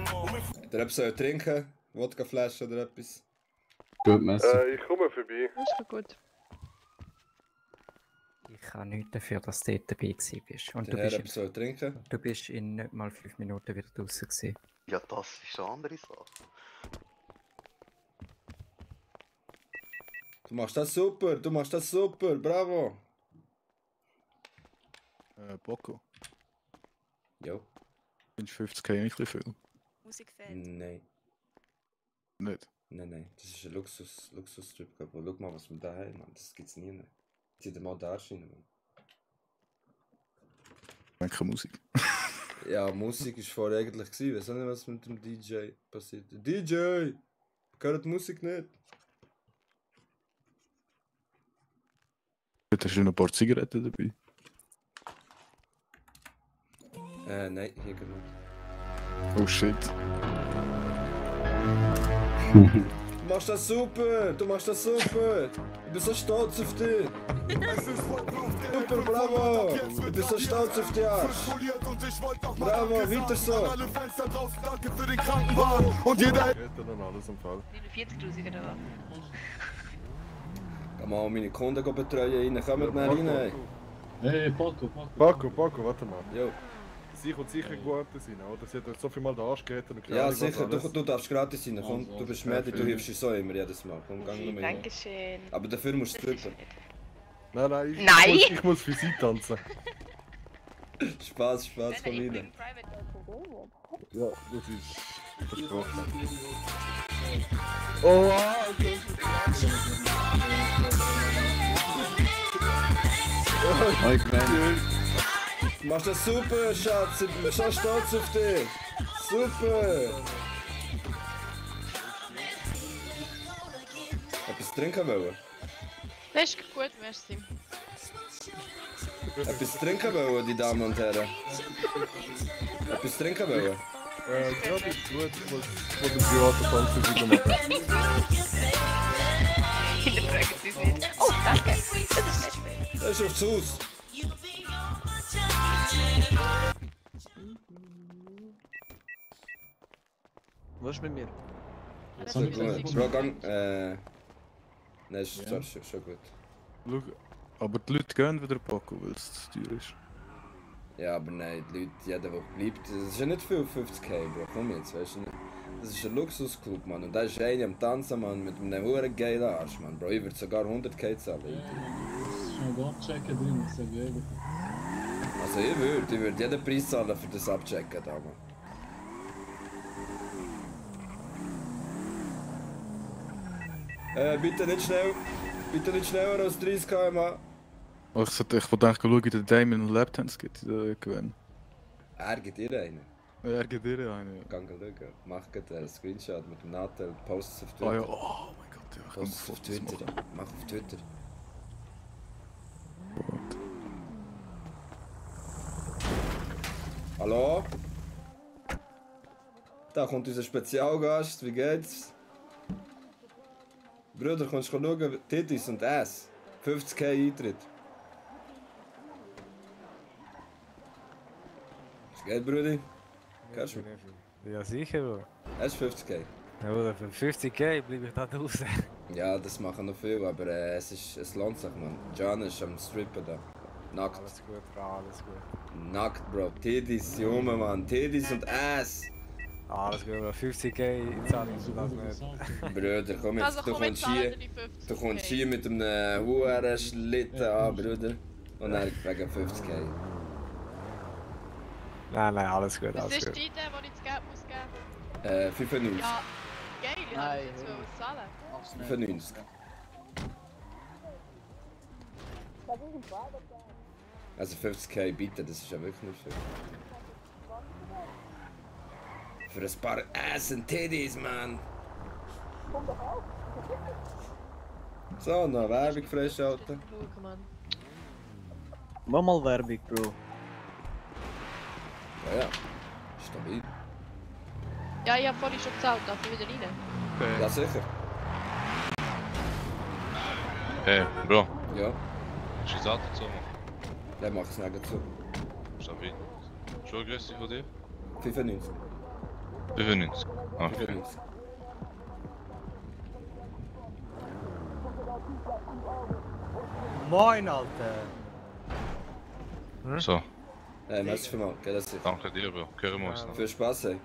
Habt ihr etwas trinken? Wodkaflasche oder etwas? Gut, merci. Ich komme vorbei. Das ist gut. Ich kann nichts dafür, dass du dort dabei bist. Und Der Herr etwas trinken? du bist in nicht mal 5 Minuten wieder draußen gewesen. Ja, das ist eine andere Sache. Du machst das super, bravo! Bocco. Jo. Findest du 50k nicht ein bisschen viel? Musikfeld. Nein. Nicht? Nein. Das ist ein Luxus-Strip. Schau mal, was wir da haben, Mann. Das gibt's nie mehr. Zieh dir mal da rein, Mann. Denke Musik. Ja, Musik war vorher eigentlich gewesen. Weiss auch nicht, was mit dem DJ passiert. DJ! Gehört die Musik nicht? Hast du noch ein paar Zigaretten dabei? Nein, hier genau. Oh shit. Du machst das super! Ich bin so stolz auf dich! Super, bravo! Ich bin so stolz auf dich, Arsch! Bravo, weiter so! Und jeder hätte dann alles am Fall. 49'000 oder was? Geh mal meine Kunden betreuen rein, kommt mal rein! Hey, Paco. Paco, warte mal. Jo. Sie und sicher gut sein, oder? Sie hat euch so viel mal den Arsch gerettet und Ja, sicher, du darfst gratis rein. Komm, Also, du bist Mädchen, du hilfst uns so immer jedes Mal. Komm, gang nur rein. Dankeschön. Aber dafür musst du drücken. Nein, Nein! Ich muss für sie tanzen. Spaß, komm rein. Ja, das ist versprochen. Oh, okay. Du machst das super, Schatz. Ich bin so stolz auf dich. Super. Etwas trinken wollen? Das ist gut, merci. Etwas trinken wollen, die Damen und Herren? Etwas trinken wollen? Gerade ist gut, ich muss einen privaten Tanzen wieder machen. Hinterfragen Sie es nicht. Oh, danke. Das ist nett. Das ist aufs Haus. Was ist mit mir? Bro, gang. Nein, ist schon gut. Schau, aber die Leute gehen wieder Paco, weil es zu teuer ist. Ja, aber nein, die Leute, jeder, der bleibt, das ist ja nicht viel 50k, Bro. Komm jetzt, weißt du nicht? Das ist ein Luxusclub, Mann. Und da ist einer am Tanzen, Mann, mit einem hohen geilen Arsch, Mann. Bro, ich würde sogar 100k zahlen. Das ist schon ein Abchecken drin, ich sag ehrlich. Also ich würde jeden Preis zahlen für das Abchecken da, Mann. Bitte nicht schneller als 30 km/h. Oh, ich wollte eigentlich schauen, wie der Damien einen Lapdance gibt. Gewinnen. Gibt ihr einen? Ja, gibt dir einen. Ja. Gang schauen. Mach gerade einen Screenshot mit dem Nattel, post es auf Oh Twitter. ja, oh mein Gott, ja, ich kann mir Post es auf Fotos Twitter. machen. Mach auf Twitter. Hallo? Da kommt unser Spezialgast, wie geht's? Bruder, kommst du schauen, Titties und Ass. 50k Eintritt. Was geht, Brudi? Kannst du mich? Ja, sicher, Bro. Hast du 50k? Ja, Bruder, für 50k bleibe ich da draußen. Ja, das machen noch viel, aber es lohnt sich, man. Can ist am Strippen da. Nackt. Alles gut, Bro, alles gut. Nackt, Bro. Titties, Junge, Mann. Titties und Ass. Alles gut, Bro. 50k zahle ich das nicht. Bruder, komm jetzt, Also du komm, jetzt kommst zahlen hier. wir die 50. Du kommst hier mit einem hohen Schlitten an, Bruder. Und dann wegen 50k. Nein, alles gut, Was alles ist gut. die Idee, die ich das Geld muss geben? 95. Ja, geil, ich habe jetzt zahlen. 95. Also 50k bieten, das ist ja wirklich nicht viel. Für ein paar Ass und Titties, Mann. So, noch Werbung freischalten. Schau, Mann. Mach mal Werbung, Bro. Ja. Stabil. Ja, ich habe vorhin schon gezahlt, darf ich wieder rein? Ja, sicher. Hey, Bro. Ja. Ist das Auto zu? Dann mach es nicht zu. Stabil. Schon größer von dir? 95. 95. Okay. 95. Moin, Alter! So, Merci vielmals, gell, das ist. danke dir, Bro. Hören wir uns noch. Viel Spaß, ey.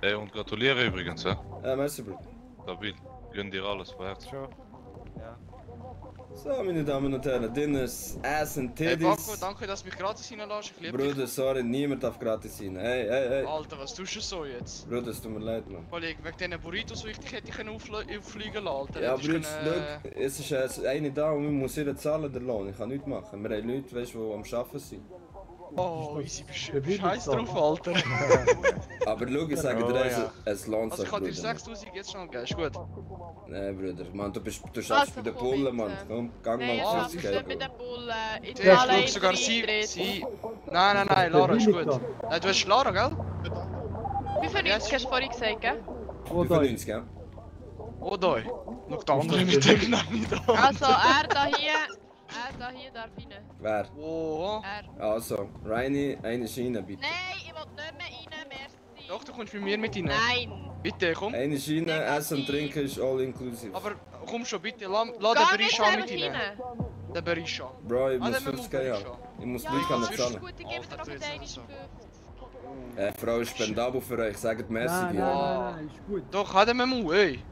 Ey, und gratuliere übrigens, ja? Merci, Bruder. Stabil. Gönn dir alles von Herzen. Schon. Ja. So, meine Damen und Herren, Dinners, Ass and Hey Paco, Titties. danke, dass du mich gratis reinlässt. Ich liebe dich. Bruder, sorry, niemand darf gratis rein. Hey. Alter, was tust du so jetzt? Bruder, es tut mir leid, Mann. Kollege, wegen diesen Burritos, die ich hätte können auffliegen lassen, Alter. Ja, Hättest Bruder, können, schau, es ist jetzt eine da und man muss ihr zahlen, den Lohn. Ich kann nichts machen. Wir haben Leute, weißt, die am Arbeiten sind. Oh, easy, scheiß drauf, Alter. Aber schau, ich sage dir, es lohnt Also sich, ich kann dir Bruder. 6000 jetzt schon geben, ist gut. Nein, Bruder, Mann, du schaffst bei den Bullen, Mann. Komm, gang Nein, mal ich auf schaff's 50 nicht mit den Bullen. Ich Ja, zahle ich sogar sie. Eintritt. Nein, Lara, ist gut. Nein, du hast Lara, gell? Wie viel Leute hast du vorhin gesagt, gell? 95, gell? Oh, da. Noch die anderen mit dem Namen da. Also, er da hier darf rein. Wer? Oh. Er. Also, Reini, eine Schiene, bitte. Nein, ich will nicht mehr rein, merci. Doch, du kommst mit mir mit rein. Nein. Bitte, komm. Eine Schiene, Essen und Trinken ist all inclusive. Aber komm schon, bitte, lass den Geh nicht Berisha mit selber rein. rein. Der Berisha. Bro, ich Ah, muss dann 50 müssen wir haben. Ich muss Ja, die Leute können das ist zahlen. gut, ich gebe dir noch Alter, mit du 51. Frau ist spendabel für euch, sagt merci dir. Nein, ist gut. Doch, hat er mir Mu, ey.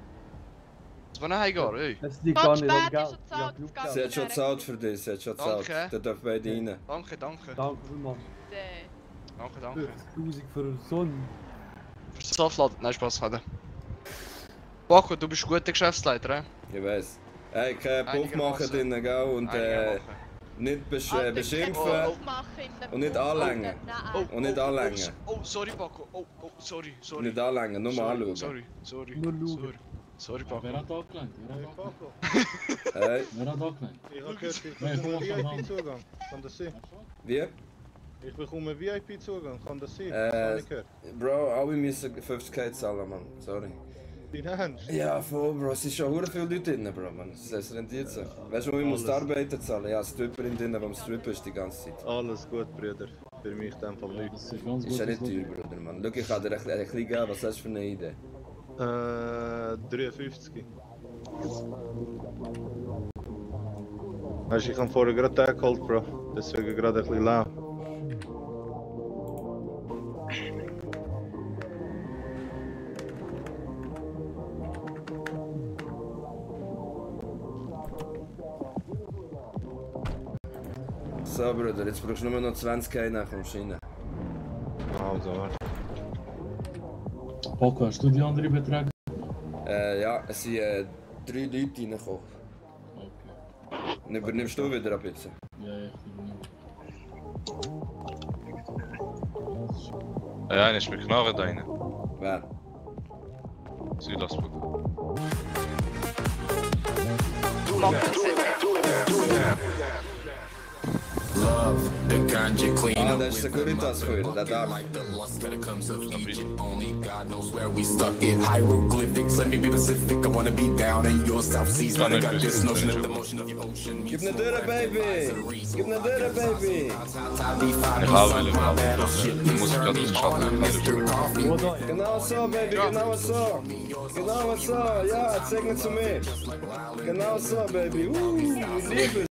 Das war nicht egal, ey. Es liegt Gott, gar nicht am spät Geld. ist schon zahlt, das geht Sie hat schon nicht. gezahlt für dich, sie hat schon gezahlt. Danke. Da dürfen beide rein. Danke. Danke vielmals. Danke. 50.000 für Sonne. Für das Aufladen. Nein, Spaß, hatte. Paco, du bist guter Geschäftsleiter, eh? Ich weiß. Hey, kein Puff machen drinnen, gell? Und nicht beschimpfen und nicht anlängen. Und nicht anlängen. Oh, sorry, Paco. Oh, sorry. Und nicht anlängen, nur mal anschauen. Sorry. Nur schauen. Sorry, Paco. Wer hat angelenkt? Hey, Wer hat angelenkt? Ich habe gehört, ich Nein, bekomme komm, komm, VIP-Zugang. Kann das sein? wie? Ich bekomme VIP-Zugang. Kann das sein? Das habe ich gehört. Bro, alle müssen 50k zahlen, Mann. Sorry. Dein Ernst? Ja, voll, Bro. Es sind schon hure viele Leute drin, Bro, man. Es rentiert sich. Weißt du, wo ich muss die Arbeiter zahlen? Ja, Stripperin drin, die am Strippen ist die ganze Zeit. Alles gut, Brüder. Für mich in dem Fall Ja, nicht. das ist ganz Ist gut. ja nicht teuer, Bruder, Mann. Schau, ich kann dir ein bisschen geben. Was hast du für eine Idee? 53. Weißt du, ich habe vorher gerade den geholt, Bro. Deswegen gerade ein bisschen lau. So, Bruder, jetzt brauchst du nur noch 20k nach dem Schiene. Also, warte. Paco, hast du die anderen Beträge? Ja, es sind 3 Leute reingekommen. Okay. Und übernimmst du wieder ein bisschen? Ja, ich übernehme. Ja, einer ist mit Knarre da rein. Wer? Südasburg. Ah, das ist Securitas für ihn, der darf. Gib ne Dürre, Baby! Gib ne Dürre, Baby! Ich habe ich muss gerade das schaffen. Genau so, Baby, genau so! Genau so, ja, zeig mir zu mir! Genau so, Baby! Ich liebe